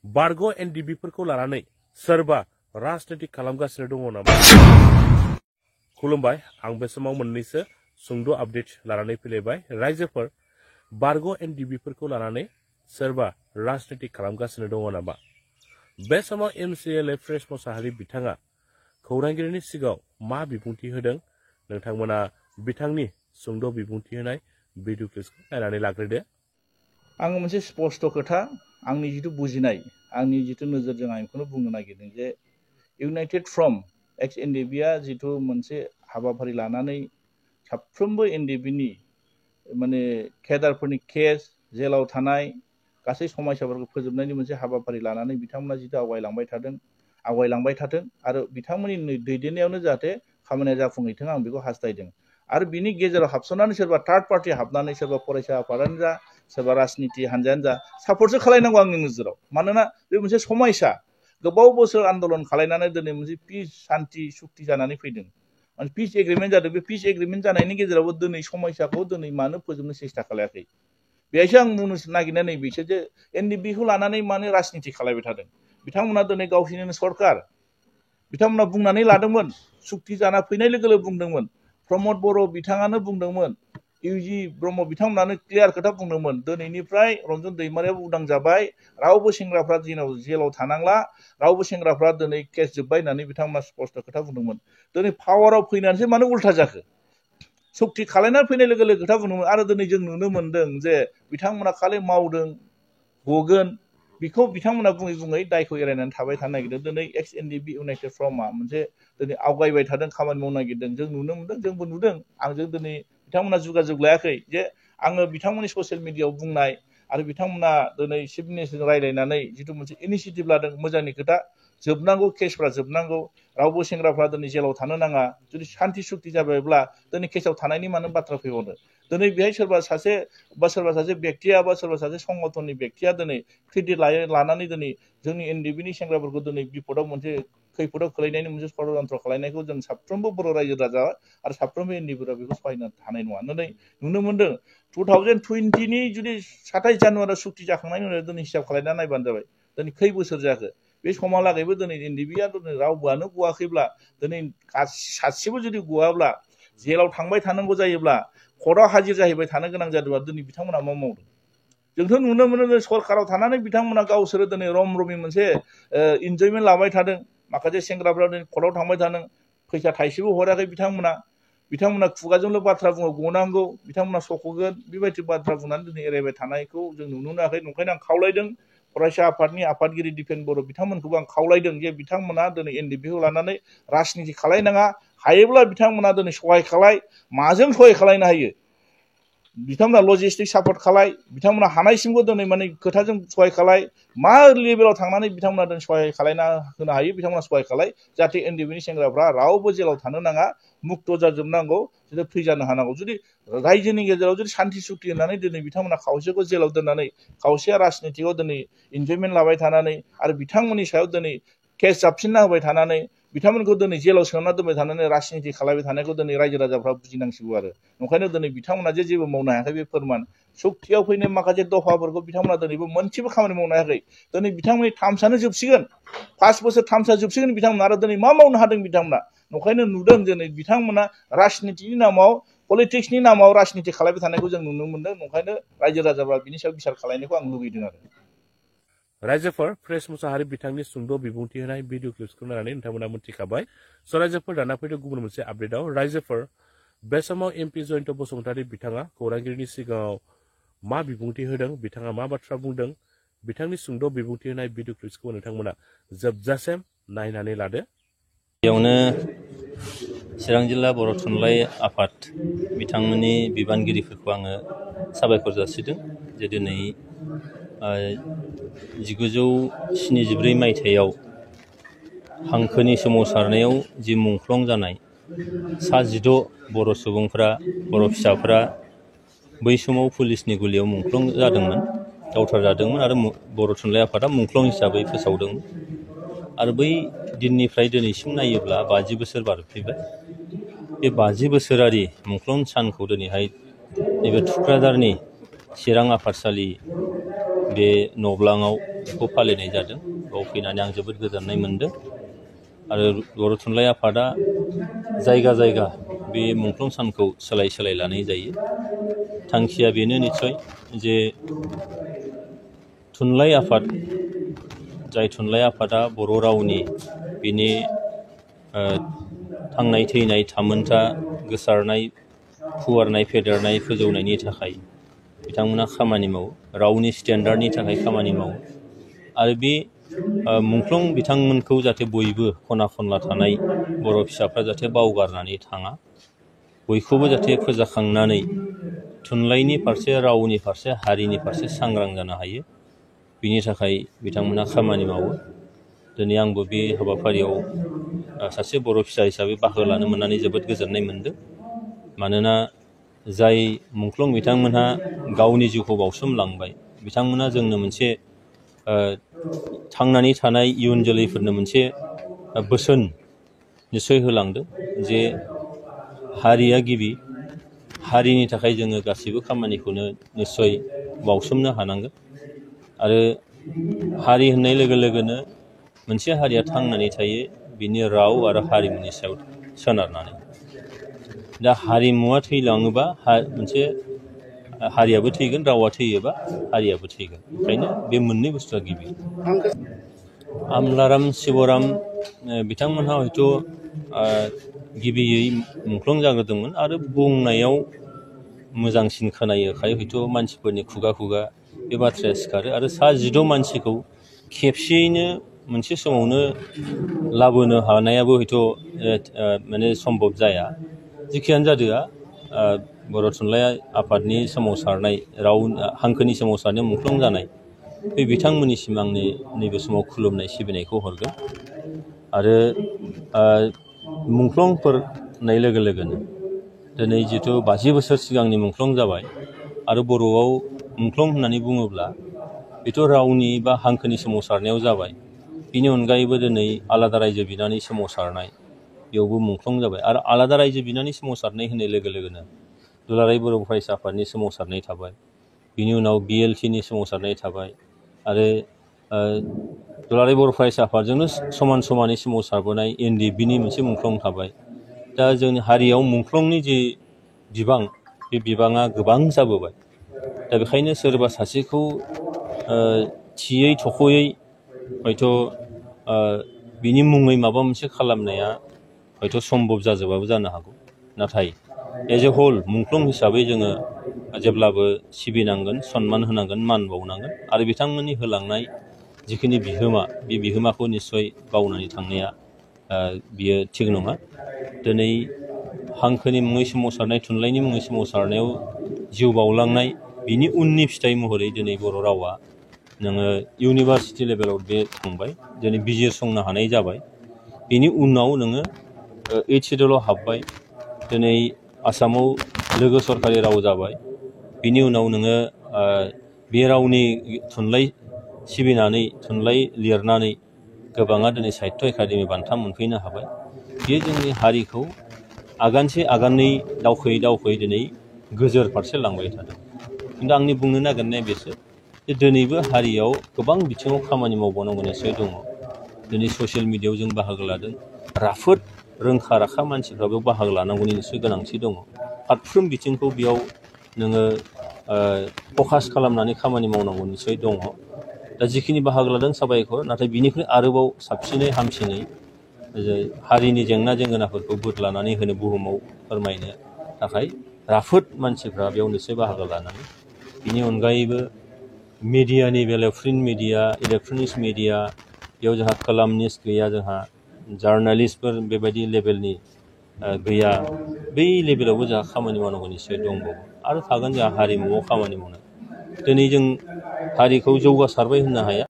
बारग' एनडिबिफोरखौ लानानै सोरबा राजनितिक खालामगासिनो दङ नामा? खुलुमबाय, आं बे समाव मोननैसो सुंद' आपडेट लानानै फैलायबाय। रायजोफोर, बारग' एनडिबिफोरखौ लानानै सोरबा राजनितिक खालामगासिनो दङ नामा? बे समाव एमसिएलए प्रेस मुसाहारि बिथाङा खौरांगिरिनि सिगाङाव मा बिबुंथि होदों? नोंथांमोना बिथांनि सुंद' बिबुंथि होनाय भिडिअ क्लिपखौ नायनानै लाग्रोदो। आं मोनसे स्पष्ट खोथा, आंनि जिथु बुजिनाय, आंनि जिथु नोजोरजों आं बेखौनो बुंनो नागिरदों जे इउनाइटेड फ्रम एक्स एनडिबिआ जिथु मोनसे हाबाफारि लानानै साफ्रोमबो एनडिबिनि माने केडारफोरनि केस, जेलाव थानाय गासै समस्याफोरखौ फोजोबनायनि मोनसे हाबाफारि लानानै बिथांमोना जिथु आवगायलांबाय थाथों आरो बिथांमोननि दैदेननायावनो जाहाथे खामानिया जाफुंहैथों आं बेखौ हास्थायदों। आरो बिनि गेजेराव हाबसननानै सोरबा थार्ड पार्टि हाबनानै सोरबा फरायसा आफादानो जा सोरबा राजनिति हान्जायानो जा सापर्टसो खालायनांगौ आंनि नोजोराव। मानोना बे मोनसे समस्या, गोबाव बोसोर आन्दलन खालायनानै दिनै मोनसे पिस शान्ति सुक्ति जानानै फैदों, पिस एग्रिमेन्ट जादों। बे पिस एग्रिमेन्ट जानायनि गेजेरावबो दिनै समस्याखौ दिनै मानो फोजोबनो सेस्था खालायाखै? बेहायसो आं बुंनो नागिरनाया नैबेसो जे एनडिबिखौ लानानै मानो राजनिति खालायबाय थादों। बिथांमोना दिनै गावसोरनिनो सरकार, बिथांमोना बुंनानै लादोंमोन, सुक्ति जाना फैनाय लोगो लोगो बुंदोंमोन, प्रमद बर' बिथाङानो बुंदोंमोन, इउजि ब्रह्म बिथांमोनानो क्लियार खोथा बुंदोंमोन, दिनैनिफ्राय रन्जन दैमारियाबो उदां जाबाय, रावबो सेंग्राफ्रा जेलाव थानांला, रावबो सेंग्राफ्रा दिनै केस जोब्बाय होननानै बिथांमोना स्पष्ट खोथा बुंदोंमोन। दिनै पावाराव फैनानैसो मानो उल्था जाखो? सुक्ति खालायनानै फैनाय लोगो लोगो खोथा बुंदोंमोन आरो दिनै जों नुनो मोनदों जे बिथांमोना खालि मावदों, गगोन, बेखौ बिथांमोना बुङै बुङै दायखौ एरायनानै थाबाय थानो नागिरदों। दिनै एक्स एनडिबि इउनाइटेड फ्रमआ मोनसे दिनै आवगायबाय थादों, खामानि मावनो नागिरदों, जों नुनो मोनदों, जोंबो नुदों। आंजों दिनै बिथांमोना जुगाजुग लायाखै जे आङो बिथांमोननि ससियेल मिडियायाव बुंनाय आरो बिथांमोना दिनै चिफ मिनिस्टारजों रायज्लायनानै जिथु मोनसे इनिसियेटिभ लादों, मोजांनि खोथा, जोबनांगौ, केसफ्रा जोबनांगौ, रावबो सेंग्राफ्रा दिनै जेलाव थानो नाङा। जुदि शान्ति सुक्ति जाबायब्ला दिनै केसआव थानायनि मानो बाथ्रा फैबावनो? दिनै बेहाय सोरबा सासे बेक्तिया बा सोरबा सासे संगठननि बेक्तिया दिनै क्रेडिट लानानै दिनै जोंनि एनडिबिनि सेंग्राफोरखौ दिनै बिपदआव मोनसे खैफोदाव खोलैनायनि मोनसे षड़यन्त्र खालायनायखौ जों साफ्रोमबो बर' रायजो राजा आरो साफ्रोमबो एनडिबिफोरा बेखौ सहायनो हानाय नङा। दिनै नुनो मोनदों 2020नि जुदि 27 जानुवारियाव सुक्ति जाखांनायनि उनाव दिनै हिसाब खालायना नायबानो जाबाय, दिनै खै बोसोर जाखो? बे समहालागैबो दिनै एनडिबिआ दिनै रावबोआनो गवाखैब्ला, दिनै सासेबो जुदि गवाब्ला, जेलाव थांबाय थानांगौ जायोब्ला, कर्टआव हाजिर जाहैबाय थानो गोनां जादोंबा दिनै बिथांमोना मा मावदों? जोंथ' नुनो मोनो सरकाराव थानानै बिथांमोना गावसोरो दिनै रम रमि मोनसे इन्जयमेन्ट लाबाय थादों। माखासे सेंग्राफ्रा दिनै कर्टआव थांबाय थादों, फैसा थाइसेबो हराखै बिथांमोना खुगाजोंल' बाथ्रा बुङो, गनांगौ, बिथांमोना सख'गोन, बेबायदि बाथ्रा बुंनानै दिनै एरायबाय थानायखौ जों नुनो मोनाखै। ओंखायनो आं खावलायदों फरायसा आफादनि आफादगिरि दिपेन बर' बिथांमोनखौबो आं खावलायदों जे बिथांमोना दिनै एनडिबिखौ लानानै राजनिति खालायनाङा। हायोब्ला बिथांमोना दिनै सहाय खालाय, माजों सहाय खालायनो हायो? बिथांमोना लजिस्टिक सापर्ट खालाय, बिथांमोना हानायसिमखौ दिनै माने खोथाजों सहाय खालाय, मा लेभेलाव थांनानै बिथांमोना दिनै सहाय खालायना होनो हायो बिथांमोना सहाय खालाय, जाहाथे एनडिबिनि सेंग्राफ्रा रावबो जेलाव थानो नाङा, मुक्त जाजोबनांगौ, जुदि फ्रि जानो हानांगौ। जुदि रायजोनि गेजेराव जुदि शान्ति सुक्ति होननानै दिनै बिथांमोना खावसेखौ जेलाव दोननानै खावसेया राजनितिकआव दिनै इन्जयमेन्ट लाबाय थानानै आरो बिथांमोननि सायाव दिनै केस जाबसिनना होबाय थानानै बिथांमोनखौ दिनै जेलाव सोना दोनबाय थानानै राजनिति खालायबाय थानायखौ दिनै रायजो राजाफ्रा बुजिनांसिगौ। आरो ओंखायनो दिनै बिथांमोना जे जेबो मावनो हायाखै बे फोरमान। सुक्तियाव फैनाय माखासे दफाफोरखौ बिथांमोना दिनैबो मोनसेबो खामानि मावनो हायाखै। दिनै बिथांमोननि टार्मसानो जोबसिगोन, 5 बोसोर टार्मसा जोबसिगोन बिथांमोना, आरो दिनै मा मावनो हादों बिथांमोना? ओंखायनो नुदों दिनै बिथांमोना राजनितिनि नामाव, पलिटिक्सनि नामाव राजनिति खालायबाय थानायखौ जों नुनो मोनदों। ओंखायनो रायजो राजाफ्रा बिनि सायाव बिसार खालायनायखौ आं लुबैदों। आरो रायजोफोर, प्रेस मुसाहारि बिथांनि सुंद' बिबुंथि होनाय भिडिअ क्लिप्सखौ नायनानै नोंथांमोना मिथिखाबाय। स' रायजोफोर, दाना फैदों गुबुन मोनसे आपडेटआव। रायजोफोर, बे समाव एमपि जयन्त बसुमतारी बिथाङा खौरांगिरिनि सिगाङाव मा बिबुंथि होदों, बिथाङा मा बाथ्रा बुंदों, बिथांनि सुंद' बिबुंथि होनाय भिडिअ क्लिप्सखौ नोंथांमोना जोबजासिम नायनानै लादो। बेयावनो चिरां जिल्ला बर' थुनलाइ आफाद बिथांमोननि बिबानगिरिफोरखौ आङो साबायखर जासिदों जे दिनै 1973 मायथाइयाव हांखोनि सोमावसारनायाव जि मुंख्लं जानाय 16 बर' सुबुंफ्रा, बर' फिसाफ्रा बै समाव पुलिसनि गुलियाव मुंख्लं जादोंमोन, गावथार जादोंमोन आरो बर' थुनलाइ आफादा मुंख्लं हिसाबै फोसावदोंमोन। आरो बै दिननिफ्राय दिनैसिम नायोब्ला 50 बोसोर बारफैबाय। बे 50 बोसोरारि मुंख्लं सानखौ दिनैहाय नैबे थुक्राझारनि चिरां आफादसालि बे नब्लाङाव बेखौ फालिनाय जादों। बेयाव फैनानै आं जोबोद गोजोननाय मोन्दों आरो बर' थुनलाइ आफादा जायगा जायगा बे मुंख्लं सानखौ सोलाय सोलाय लानाय जायो। थांखिया बेनो निस्सय जे थुनलाइ आफाद, जाय थुनलाइ आफादा बर' रावनि बिनि थांनाय थैनाय थामोनथा गोसारनाय फुवारनाय फेदेरनाय फोजौनायनि थाखाय बिथांमोना खामानि मावो, रावनि स्टेन्डार्डनि थाखाय खामानि मावो आरो बे मुंख्लं बिथांमोनखौ जाहाथे बयबो खना खनला थानाय बर' फिसाफ्रा जाहाथे बावगारनानै थाङा, बयखौबो जाहाथे फोजाखांनानै थुनलाइनि फारसे, रावनि फारसे, हारिनि फारसे सांग्रां जानो हायो, बिनि थाखाय बिथांमोना खामानि मावो। दिनै आंबो बे हाबाफारियाव सासे बर' फिसा हिसाबै बाहागो लानो मोननानै जोबोद गोजोननाय मोन्दों। मानोना जाय मुंख्लं बिथांमोनहा गावनि जिउखौ बावसोमलांबाय, बिथांमोना जोंनो मोनसे थांनानै थानाय इयुन जोलैफोरनो मोनसे बोसोन निस्सय होलांदों जे हारिया गिबि, हारिनि थाखाय जोङो गासैबो खामानिखौनो निस्सय बावसोमनो हानांगोन आरो हारि होननाय लोगो लोगोनो मोनसे हारिया थांनानै थायो बिनि राव आरो हारिमुनि सायाव सोनारनानै। दा हारिमुवा थैलाङोबा मोनसे हारियाबो थैगोन, रावा थैयोबा हारियाबो थैगोन। ओंखायनो बे मोननै बुस्थुआ गिबि। आमलाराम शिबराम बिथांमोनहा हयथ' गिबियै मुंख्लं जाग्रोदोंमोन आरो बुंनायाव मोजांसिन खोनायोखाय हयथ' मानसिफोरनि खुगा खुगा बे बाथ्राया सिखारो आरो 16 मानसिखौ खेबसेयैनो मोनसे समावनो लाबोनो हानायाबो हयथ' माने सम्भब जाया। जिखियानो जादोआ बर' थुनलाइ आफादनि सोमावसारनाय, राव हांखोनि सोमावसारनायाव मुंख्लं जानाय बे बिथांमोननिसिम आंनि नैबे समाव खुलुमनाय सिबिनायखौ हरगोन आरो मुंख्लंफोर होननाय लोगो लोगोनो दिनै जिथु 50 बोसोर सिगांनि मुंख्लं जाबाय आरो बर'आव मुंख्लं होननानै बुङोब्ला बेथ' रावनि बा हांखोनि सोमावसारनायाव जाबाय। बिनि अनगायैबो दिनै आलादा रायजो बिनानै सोमावसारनाय, बेयावबो मुंख्लं जाबाय आरो आलादा रायजो बिनानै सोमावसारनाय होननाय लोगो लोगोनो दुलाराय बर' फरायसा आफादनि सोमावसारनाय थाबाय, बिनि उनाव BLTनि सोमावसारनाय थाबाय आरो दुलाराय बर' फरायसा आफादजोंनो समान समानै सोमावसारबोनाय NDBनि मोनसे मुंख्लं थाबाय। दा जोंनि हारियाव मुंख्लंनि जे बिबां, बे बिबाङा गोबां जाबोबाय। दा बेखायनो सोरबा सासेखौ थियै थख'यै हयथ' बिनि मुङै माबा मोनसे खालामनाया हयथ' सम्भब जाजोबाबो जानो हागौ। नाथाय एज ए हल मुंख्लं हिसाबै जोङो जेब्लाबो सिबिनांगोन, सनमान होनांगोन, मान बावनांगोन आरो बिथांमोननि होलांनाय जिखिनि बिहोमा, बे बिहोमाखौ निस्सय बावनानै थांनाया बियो थिग नङा। दिनै हांखोनि मुङै सोमावसारनाय, थुनलाइनि मुङै सोमावसारनायाव जिउ बावलांनाय, बिनि उननि फिथाइ महरै दिनै बर' रावा नोङो इउनिभार्सिटि लेभेलाव बे थांबाय, दिनै बिजिरसंनो हानाय जाबाय। बेनि उनाव नोङो 8th सिडिउलाव हाबबाय, दिनै आसामाव लोगो सरकारि राव जाबाय। बिनि उनाव नोङो बे रावनि थुनलाइ सिबिनानै, थुनलाइ लिरनानै गोबाङा दिनै साहित्य एकाडेमि बान्था मोनफैनो हाबाय। बेयो जोंनि हारिखौ आगानसे आगाननै दावखोयै दावखोयै दिनै गोजोर फारसे लांबाय थादों। खिन्थु आंनि बुंनो नागिरनाया बेसो जे दिनैबो हारियाव गोबां बिथिङाव खामानि मावबावनांगौ निस्सय दङ। दिनै ससियेल मिडियायाव जों बाहागो लादों, राफोद रोंखा राखा मानसिफ्रा बेयाव बाहागो लानांगौनि निस्सय गोनांथि दङ। फारफ्रोम बिथिंखौ बेयाव नोङो फकास खालामनानै खामानि मावनांगौ निस्सय दङ। दा जिखिनि बाहागो लादों साबायखर, नाथाय बिनिख्रुइ आरोबाव साबसिनै हामसिनै हारिनि जेंना जेंगोनाफोरखौ बोदलानानै होनो, बुहुमाव फोरमायनो थाखाय राफोद मानसिफ्रा बेयाव निस्सय बाहागो लानांगौ। बिनि अनगायैबो मिडियानि बेलायाव प्रिन्ट मिडिया, इलेक्ट्रनिक्स मिडिया, बेयाव जोंहा कलामनिस्ट गैया, जोंहा जार्नालिस्टफोर बेबायदि लेभेलनि गैया। बै लेभेलावबो जोंहा खामानि मावनांगौ निस्सय दंबावो आरो थागोन जोंहा हारिमुआव खामानि मावनाय। दिनै जों हारिखौ जौगासारबाय होननो हाया।